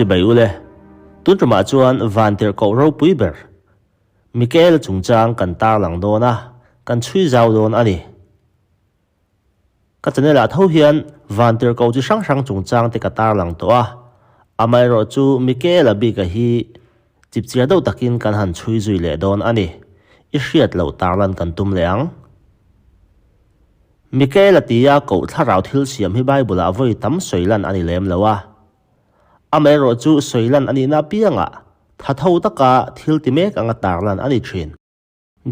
Chibai ule, tun tumah chuan Vantirhkoh ropui ber Mikael chungchang kan tarlang dawn a, kan chhui zau dawn a ni. Ka channel ah tho hian Vantirhkoh chi hrang hrang chungchang te ka tarlang tawh a, amaherawh chu Mikaela bika hi chipchiar deuh takin kan han chhui zui leh dawn a ni. I hriat loh tarlan kan tum leh ang. Mikaela tia koh thlarau thil siam hi Bible ah vawi tam sawi lan a ni lem lo a. Amaherawh chu sawi lan a nihna apiangah tha tho taka thil ti mek anga tar lan a ni thin.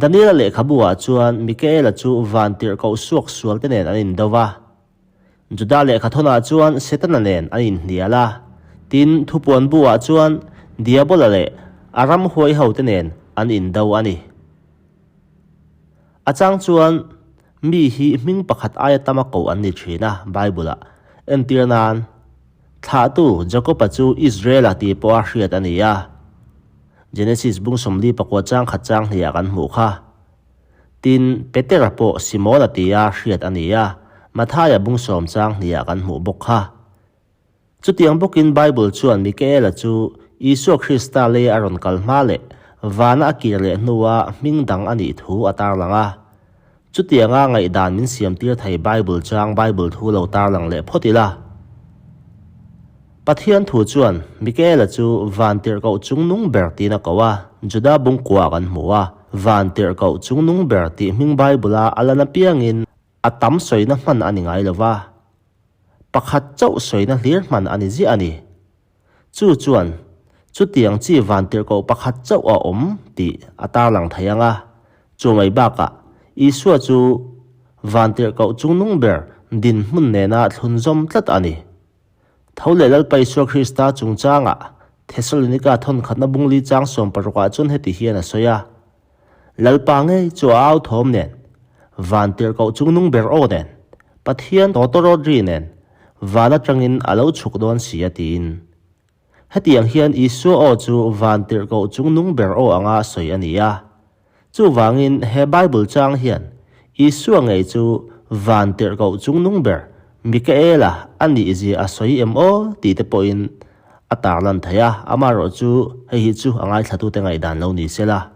Daniela lehkhabu ah chuan Mikaela chu van tirhkoh suak sual te nen an indo va. Juda lehkhathawn ah chuan Setana nen an inhnial a. Tin, thupuan bu ah chuan Diabola leh a ramhuai ho te nen an indo a ni. A chang chuan mi hi hming pakhat aia tama koh an ni thin a, Bible ah. Entir nan, Thlahtu Jakob-a chu Israel-a tih pawha hriat a ni a. Genesis bung 44 chang khat chang hniah kan hmuh kha. Tin, Petera pawh Simona tia hriat a ni a, Mathaia bung sawm chang hniah kan hmuh bawk kha. Chutiang bawkin Bible chuan Mikaela chu Isua Krista lei a rawn kal hma leh vana a kir leh hnua hming dang a nih thu a tarlang a. Chutianga ngaihdan min siamtir thei Bible chang Bible thu lo tarlang leh phawt ila. Pathian thu chuan Mikaela chu van tirhkoh chungnung ber tiin a ko a, Juda bungkua kan hmu a, van tirhkoh chungnung ber tih hming Bible-a a lan apiangin a tam sawina hman a ni ngai lo va, pakhat chauh sawina hlir hman a ni ziah a ni. Chu chuan chutiang chi vantirhkoh pakhat chauh a awm tih a tarlang thei ang a. Chu mai bakah Isua chu vantirhkoh chungnung ber dinhmun nena thlunzawm tlat a ni. Tho leh Lalpa Isua Krista chungchangah Thesalonika thawnkhatna bungli chang sawmparukah chuan heti hian a sawi a, Lalpa ngei chu a au thawm nen, vantirhkoh chungnung ber aw nen, Pathian tawtawrawt ri nen, van atangin a lo chhuk dawn si a tiin. Hetiang hian Isua aw chu vantirhkoh chungnung ber aw anga sawi a ni a. Chuvangin he Bible chang hian Isua ngei chu vantirhkoh chungnung ber Mikaela a nih zia a sawi em aw tih te pawhin a tarlan thei a, amaherawhchu hei hi chu a ngaithlatute ngaihdan lo ni sela.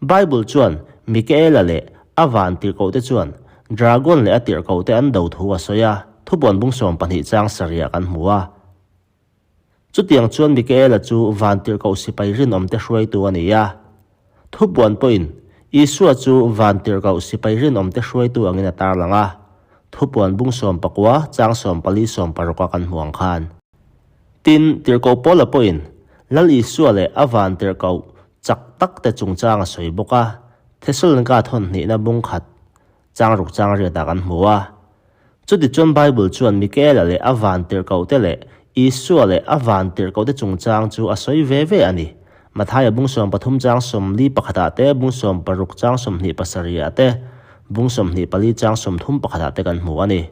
Bible chuan Mikaela leh a van tirhkohte chuan dragon leh a tirhkohte an do thu a sawi a, thupuan bung 12 chang sarihah kan hmu a. Chutiang chuan Mikaela chu van tirhkoh sipai rinawmte hruaitu a ni a. Thupuan pawhin Isua chu van tirhkoh sipai rinawmte hruaitu angin a tarlang a, thupuan bung 19 chang 14 16 a kan hmu ang khan. Tin, tirhkoh Paula pawhin Lal Isua leh a van tirhkoh chak tak te chungchang a sawi bawk a, Thesalonika thawn hnihna bung khat chang ruk chang riatah kan hmu a. Chutichuan Bible chuan Mikaela leh a van tirhkohte leh Isua leh a van tirhkohte chungchang chu a sawi ve ve a ni. Mathaia bung 13 chang 41 ah te, bung 60 chang 27 ah te, bung 24 chang 31 ah te kan hmu a ni.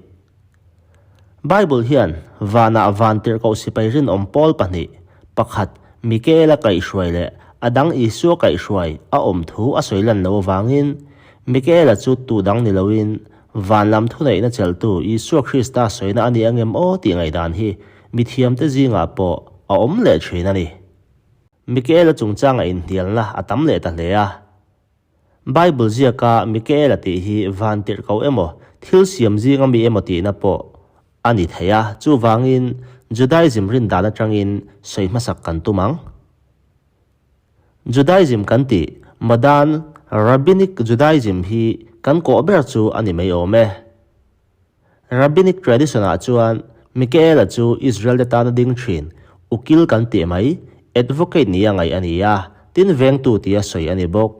Bible hian vanah van tirhkoh sipai rinawm pawl pahnih, pakhat Mikaela kaihhruai leh a dang Isua kaihhruai a awm thu a sawi lan lo avangin Mikaela chu tu dang ni loin van lam thuneihna chelhtu Isua Krista sawina a ni angem aw tih ngaihdan hi mithiamte zingah pawh a awm leh thin a ni. Mikaela chungchanga inhnialna a tam leh ta hle a. Bible ziaka Mikaela tih hi van tirhkoh emaw, thil siam zinga mi emaw tihna pawh a ni thei a, chuvangin Judaism rindan atangin sawi hmasak kan tum ang. Judaism kan tih modern Rabbinic Judaism hi kan kawh ber chu a ni mai awm e. Rabbinic tradition ah chuan Mikaela chu Israel te tana ding thin ukil kan tih mai, advocate nia ngaih a ni a, tin vengtu tia sawi a ni bawk.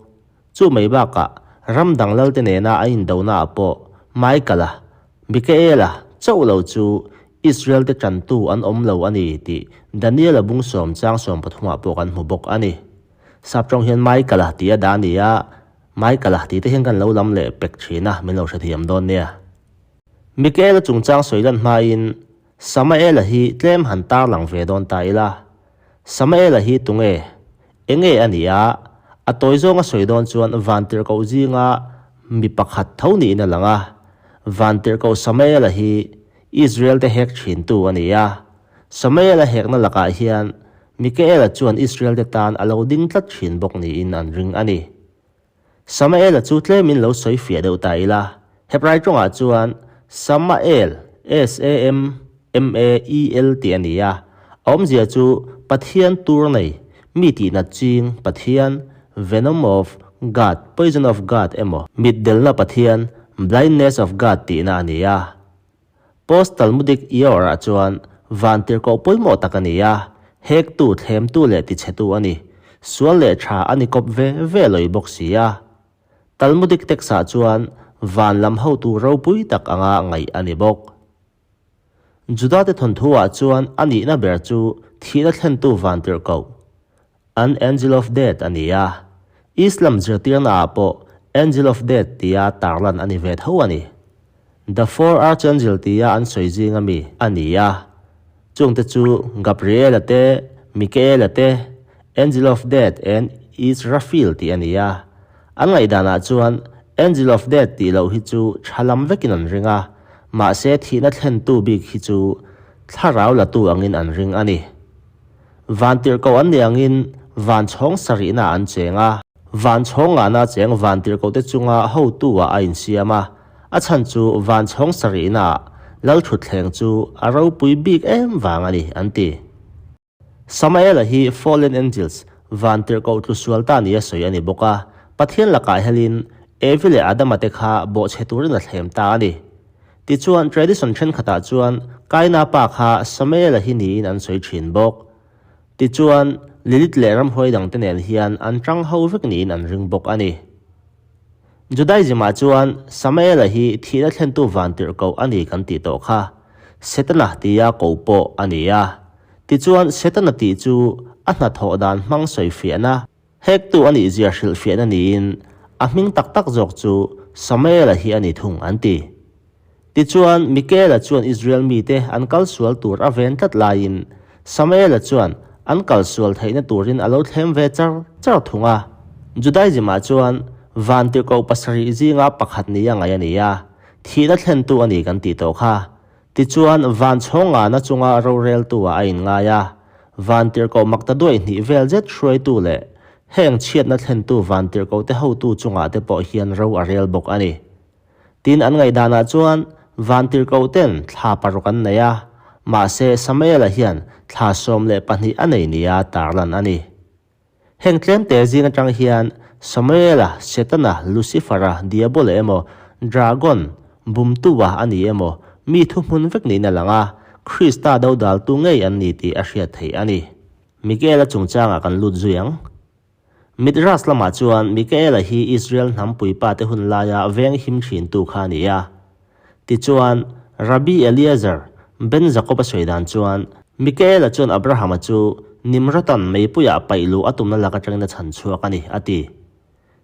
Chu mai bakah ram dang lal te nena an indona ah pawh Michael-a, Mikaela, chauh lo chu Israel te tantu an awm lo a ni tih Daniel-a bung sawm chang 13 ah pawh kan hmu bawk a ni. Saptawng hian Michael-a tih a dah a ni a, Michael-a tih te hian kan lo lam leh pek thin a, min lo hrethiam dawn nia. Mikaela chungchang sawi lan hmain Samaela hi tlem han tarlang ve dawn ta ila. Samaela hi tunge? Enge a nih a? A tawi zawnga sawi dawn chuan Vantirhkoh zinga mi pakhat tho niin a lang a. Vantirhkoh Samaela hi Israel te hek thintu a ni a. Samael-a hekna lakah hian Mikaela chuan Israel-te tan a lo ding tlat thin bawk niin an ring a ni. Samael-a chu tlemin lo sawi fiah deuh ta ila, Hebrai tawngah chuan Samael, S-A-M-M-A-E-L, tih a ni a, a awmzia chu Pathian tur nei, mi tihnat ching Pathian, Venom of God, Poison of God emaw, mitdelna Pathian, Blindness of God tihna a ni a. Post Talmudic Year-ah chuan vantirhkoh pawimawh tak a ni a, hektu, thlemtu leh tichhetu a ni. Sual leh tha a ni kawp ve ve lawih bawk si a. Talmudic text-ah chuan van lam hotu ropui tak anga ngaih a ni bawk. Judate thawnthu-ah chuan a nihna ber chu thihna thlentu vantirhkoh, An Angel of Death a ni a, Islam zirtirna ah pawh Angel of Death tia tarlan a ni ve tho a ni. The Four Archangel tia an sawi zing ami a ni a, chungte chu Gabriel-a te, Michael-a te, Angel of Death and Israfil tih a ni a. An ngaihdanah chuan Angel of Death tih loh hi chu tha lam vekin an ring a, mahse thihna thlentu bik hi chu thlarau latu angin an ring a ni. Vantirhkoh an nih angin van chhawng sarihna an cheng a. Van chhawng ngahna cheng vantirhkohte chunga hotu-ah a insiam a, a chhan chu van chhawng sarihnaah Lalthutthleng chu a ropui bik em vang a ni, an ti. Samaela hi Fallen Angels, vantirhkoh tlusual ta nia sawi a ni bawk a, Pathian lakah helin Evi leh Adama te kha bawhchhe turin a thlem ta a ni. Tichuan, tradition thenkhatah chuan Kaina pa kha Samuel-a hi niin an sawi thin bawk. Tichuan, Lilith leh ramhuai dangte nen hian an tang ho vek niin an ring bawk a ni. Judaism-ah chuan Samuel-a hi thihna thlentu vantirhkoh a ni kan tih tawh kha. Setana tia ko pawh a ni a. Tichuan, Setana tih chu a hnathawh dan hmang sawifiahna, Hektu a nihzia hrilhfiahna niin a hming tak tak zawk chu Samuel-a hi a ni thung an ti. Tichuan, Mikaela chuan Israel mite an kal sual tur a ven tlat laiin Samuel-a chuan an kal sual theihna turin a lo thlem ve char char thung a. Judaism-ah chuan vantirhkoh pasarih zinga pakhat nia ngaih a ni a, thihna thlentu a ni kan tih tawh kha. Tichuan, van chhawng ngana chunga roreltu-ah a inngai a, vantirhkoh makta duai hnih vel zet hruaitu leh heng chhiatna thlentu vantirhkohte hotu chungah te pawh hian ro a rel bawk a ni. Tin, an ngaihdanah chuan vantirhkohten thla paruk an nei a, mahse Samuel-a hian thla 12 a nei nia tarlan a ni. Heng tlemte zing atang hian Samuela, Setana, Lucifera, Diabola emaw, Dragon, Bumtua a ni emaw, mi thuhmun vek niin a lang a, Krista dodaltu ngei an ni tih a hriat theih a ni. Mikaela chungchangah kan lut zui ang. Midrash lamah chuan Mikaela hi Israel hnam puipate hun laia veng him thintu kha a ni a. Tichuan, Rabbi Eliezer ben Jakob-a sawi dan chuan, Mikaela chuan Abrahama chu Nimrotan meipuiah paih luh a tumna lak atangin a chhan chhuak a ni, a ti.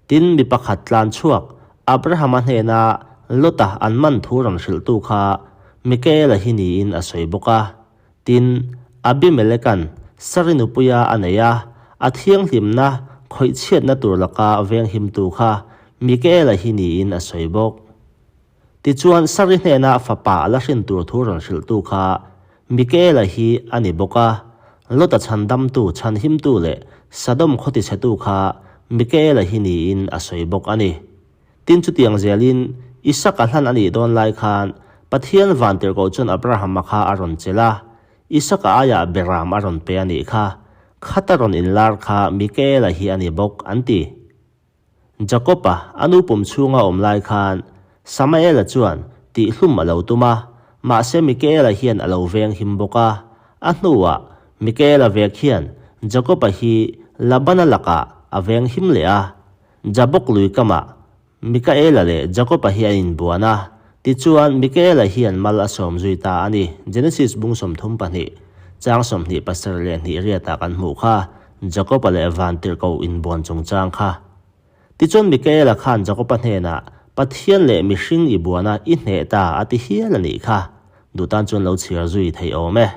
Tin, mi pakhat tlan chhuak Abrahama hnena Lota an man thu rawn hrilhtu kha Mikaela hi niin a sawi bawk a. Tin, Abimeleka'n Sari nupuia a nei a, a thianghlimna khawihchhiatna tur laka venghimtu kha Mikaela hi niin a sawi bawk. Tichuan, Sari hnena fapa a la hrin tur thu rawn hrilhtu kha Mikaela hi a ni bawk a, Lota chhandamtu, chhanhimtu leh Sodom khaw tichhetu kha Mikaela hi niin a sawi bawk a ni. Tin, chutiang zelin Isaka hlan a nih dawn lai khan Pathian vantirhkoh chuan Abrahama kha a rawn chelh a, Isaka aiah Beram a rawn pe a nih kha. Khata rawn inlar kha Mikaela hi a ni bawk, an ti. Jakob-a a nu pum chhunga awm lai khan Samael-a chuan tihhlum a lo tum a, mahse Mikael-a hian a lo veng him bawk a. A hnuah Mikael-a vek hian Jakob-a hi Labana lakah a veng him leh a. Jabok lui kamah Mikael-a leh Jakob-a hi an inbuan a, tichuan Mikael-a hian mal a sawm zui ta a ni. Genesis bung 32, chang 27 leh hnih riatah kan hmuh kha. Jakob-a leh vantirhkoh inbuan chungchang kha. Tichuan Mikaela khan Jakob-a hnenah, Pathian leh mihring i buana i hneh ta a ti hial a nih kha. Duh tan chuan lo chhiar zui theih awm e.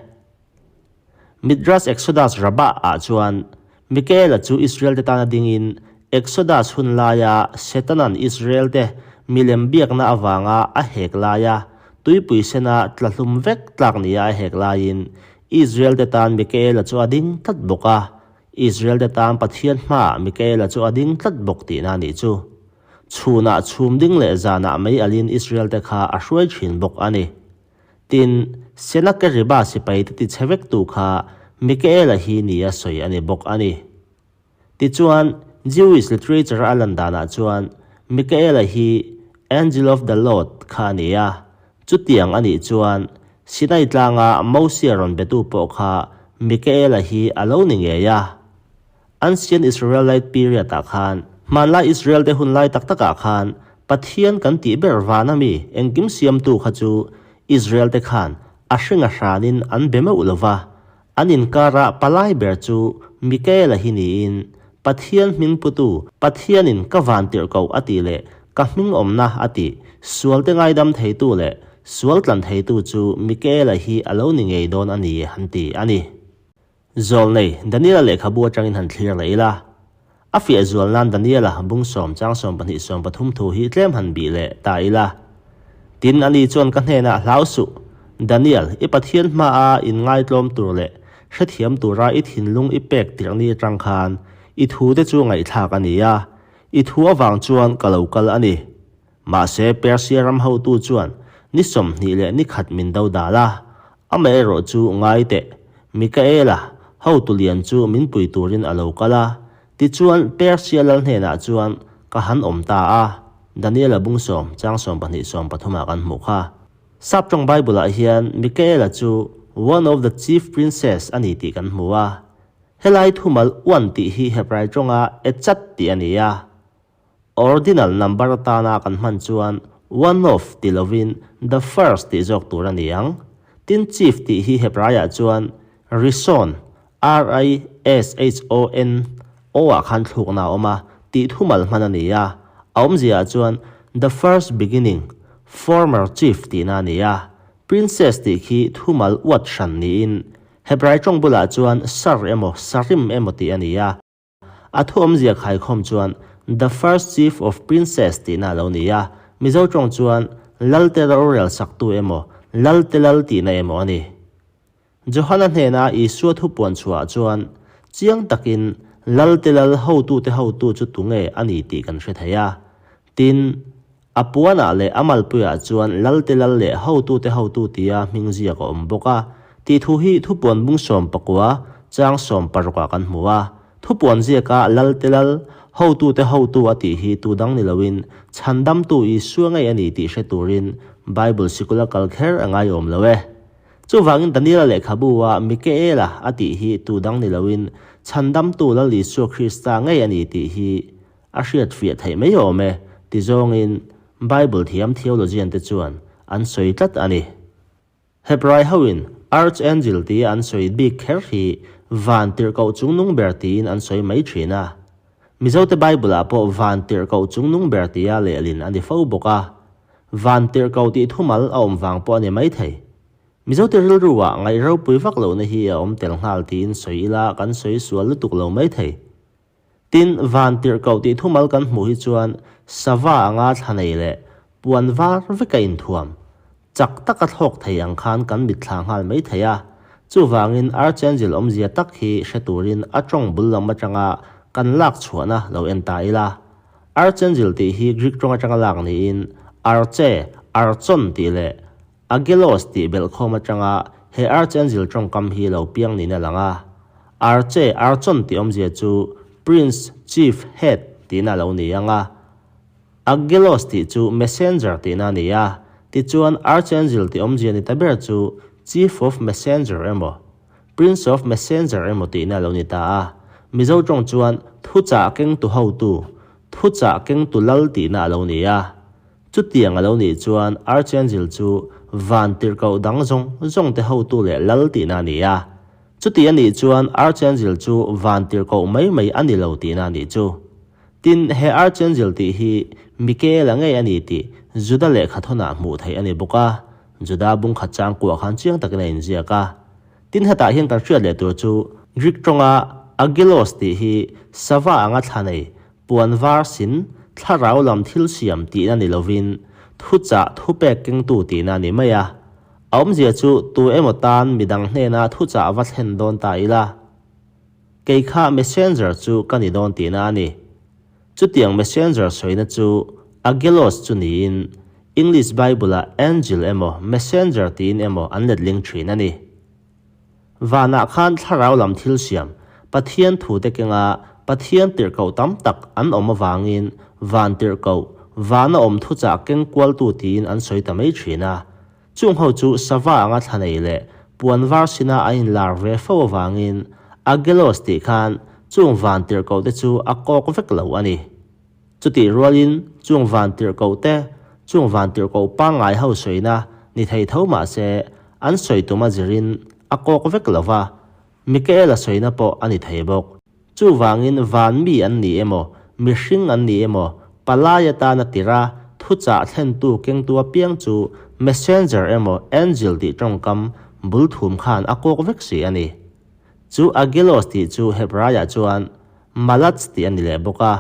Midrash Exodus Rabbah ah chuan Mikaela chu Israel-te tana dingin Exodus hun laia Setanan Israel-te milem biakna avanga a hek laia tuipui sena tlahlum vek tlak nia a hek laiin. Israel-te tan Mikaela chu a ding tlat bawk a, Israel-te tan Pathian hmaah Mikaela chu a ding tlat bawk tihna a nih chu. Chhunah chhum ding leh zanah mei alin Israel-te kha a hruai thin bawk a ni. Tin, Senakeriba sipaite tichhe vektu kha Mikaela hi nia sawi a ni bawk a ni. Tichuan, Jewish literature a lan danah chuan Mikaela hi Angel of the Lord kha a ni a, chutiang a nih chuan Sinai tlanga Mosia rawn betu pawh kha Mikaela hi a lo ni ngei a. Ancient Israelite period ah khan, hmanlai Israel te hun lai tak takah khan Pathian kan tih ber vana mi engkim siamtu kha chu Israel te khan a hringa hranin an be meuh lo va, An inkara palai ber chu Mikaela hi niin, Pathian hming putu, Pathianin ka van tirh koh a tih leh ka hming awmna a tih, sualte ngaidam theitu leh sual tlan theitu chu Mikaela hi a lo ni ngei dawn a ni han ti a ni. Zawlnei, Daniela lehkhabu atangin han thlir leh ila. A fiah zual nan Daniela bung sawm chang 12 13 thu hi tlem han bih leh ta ila. Tin, ani chuan ka hnenah hlau suh, Daniel, i Pathian hmaa inngaitlawm tur leh hrethiam tura i thinlung i pek tirh ni atang khan i thute chu ngaihthlak a ni a, i thu avang chuan ka lo kal a ni. Mahse, Persia ram hotu chuan ni 20 leh ni khat min do dal a, amaherawh chu ngai teh, Mikaela, hotu lian chu min pui turin a lo kal a, tichuan Persia lal hnenah chuan ka han awm ta a, Daniela bung sawm, chang 12 13 ah kan hmuh kha. Saptawng Bible-ah hian Mikaela chu one of the chief princes a ni tih kan hmu a, helai thumal uan tih hi Hebrai tawnga echat tih a ni a, Ordinal number atana kan hman chuan one of ti lovin the first tih zawk tur a ni ang. Tin chief tih hi Hebraiah chuan Rishon, R-I-S-H-O-N, O-ah khan thlukna a awm a, tih thumal hman a ni a. A awmziaah chuan the first beginning, former chief tihna a ni a. Princess tih khi thumal uat hran niin Hebrai tawng bulah chuan sar emaw sarim emaw tih a ni a. A thu awmzia khaikhawm chuan The First Chief of Princess tihna a lo ni a, Mizo tawng chuan Lalte rorel saktu emaw, Lalte lal tihna emaw a ni. Johana hnena Isua thu puan chhuahah chuan chiang takin Lalte lal hotute hotu chu tunge a ni tih kan hre thei a. Tin, A puanah leh a malpuiah chuan Lalte lal leh hotute hotu tia hming ziak a awm bawk a, tih thu hi thupuan bung 19, chang 16 ah kan hmu a. Thupuan ziaka Lalte lal, hotute hotu a tih hi tu dang ni loin chhandamtu Isua ngei a ni tih hre turin Bible sikul a kal kher a ngaiawm lo e. Chuvangin Daniela lehkhabu-a Mikaela a tih hi tu dang ni loin chhandamtu Lal Isua Krista ngei a ni tih hi A hriat fiah theih mai awm e, ti zawngin Bible thiam theologian te chuan an sawi tlat a ni. Hebrai hoin archangel tia an sawi bik kher hi van tirhkoh chungnung ber tiin an sawi mai thin a. Mizote Bible-ah pawh van tirhkoh chungnung ber tia lehlin a ni fo bawk a. Van tirhkoh tih thumal a awm vang pawh a ni maithei. Mizote rilru-ah ngaih ropui vak lohna hi a awm tel nghal tiin sawi ila kan sawi sual lutuk lo maithei. Tin, van tirhkoh tih thumal kan hmuh hi chuan sava anga thla nei leh puan var veka inthuam, chak taka thlawk thei ang khan kan mitthla nghal mai thei a. Chuvangin Archangel awmzia tak hi hre turin a tawng bul lam atanga kan lak chhuahna lo en ta ila. Archangel tih hi Greek tawng atanga lak niin arche, archon tih leh Agelos tih belhkhawm atanga he Archangel tawngkam hi lo piang niin a lang a. Arche, Archon tih awmzia chu Prince, Chief, Head tihna a lo ni ang a. Agelos tih chu Messenger tihna a ni a. Tichuan Archangel tih awmzia ni ta ber chu Chief of Messenger emaw, Prince of Messenger emaw tihna a lo ni ta a. Mizo tawng chuan Thuchah kengtu hotu, Thuchah kengtu lal tihna a lo ni a. Chutiang a lo nih chuan Archangel chu van tirhkoh dang zawng zawng te hotu leh lal tihna a ni a. Chuti a nih chuan Archangel chu van tirhkoh mai mai a ni lo tihna a nih chu. Tin, he Archangel tih hi Mikaela ngei a ni tih Juda lehkhathawnah hmuh theih a ni bawk a, Juda bung khat chang kuah khan chiang takin a inziak a. Tin, hetah hian kan hriat leh tur chu Greek tawnga agelos tih hi sava anga thla nei Puan var sin, thlarau lam thil siam tihna ni lovin, thuchah thupek kengtu tihna a ni mai a. A awmzia chu tu emaw tan midang hnena thuchah va thlen dawn ta ila, kei kha messenger chu ka ni dawn tihna a ni. Chutiang messenger sawina chu agelos chu niin English Bible-ah angel emaw messenger tiin emaw an letling thin a ni. Vanah khan thlarau lam thil siam, Pathian thute kenga Pathian tirhkoh tam tak an awm avangin van tirhkoh, vana awm thuchah keng kualtu tiin an sawi ta mai thin a. Chung ho chu sava anga thla nei leh puan var sina an inlar ve fo avangin Agelos tih khan chung van tirhkoh te chu a kawk vek lo a ni. Chutih rualin chung van tirhkoh te chung van tirhkoh pangngai ho sawina ni thei tho mah se an sawi tum a zirin a kawk vek lo va, Mikaela sawina pawh a ni thei bawk. Chuvangin van mi an ni emaw, mihring an ni emaw, palai atana tira thuchah thlentu kengtu apiang chu messenger emaw angel tih tawngkam bul thum khan a kawk vek si a ni. Chu agelos tih chu Hebraiah chuan malach tih a ni leh bawk a.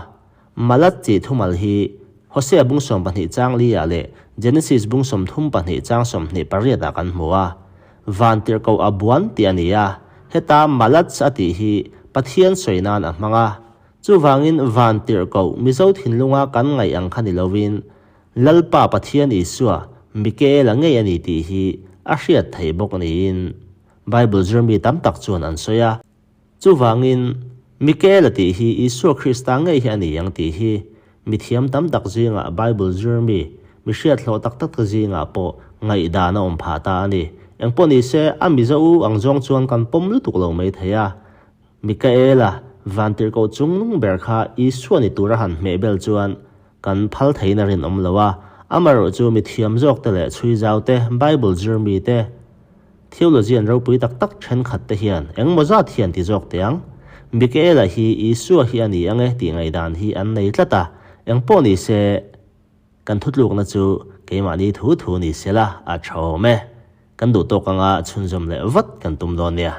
Malach tih thumal hi Hosea bung 12 chang li-ah leh Genesis bung 32 chang 28 ah kan hmu a. Van tirhkoh a buan tih a ni a, heta Malach a tih hi Pathian sawi nan a hmang a. Chuvangin van tirhkoh Mizo thinlunga kan ngaih ang kha ni lovin Lalpa Pathian Isua Mikaela ngei a ni tih hi a hriat theih bawk niin Bible zirmi tam tak chuan an sawi a. Chuvangin, Mikaela tih hi Isua Krista ngei hi a ni ang tih hi mi thiam tam tak zingah Bible zir mi, mi hriat hlawh tak tak te zingah pawh ngaihdan a awm phah ta a ni. Engpawh ni se, a Mizo u ang zawng chuan kan pawm lutuk lo mai thei a. Mikaela, vantirhkoh chungnung ber kha Isua ni tura han hmeh bel chuan kan phal theiin a rinawm lo a, amaherawh chu mi thiam zawk te leh chhui zau te, Bible zir mi te, Theologian ropui tak tak thenkhat te hian engmaw zat hian ti zawk teh ang? Mikaela hi Isua hi a ni ang e tih ngaihdan hi an nei tlat a, engpawh ni se kan thutlukna chu keimahni thu thu ni se la a tha awm e. Kan duh tawk anga chhunzawm leh vat kan tum dawn nia.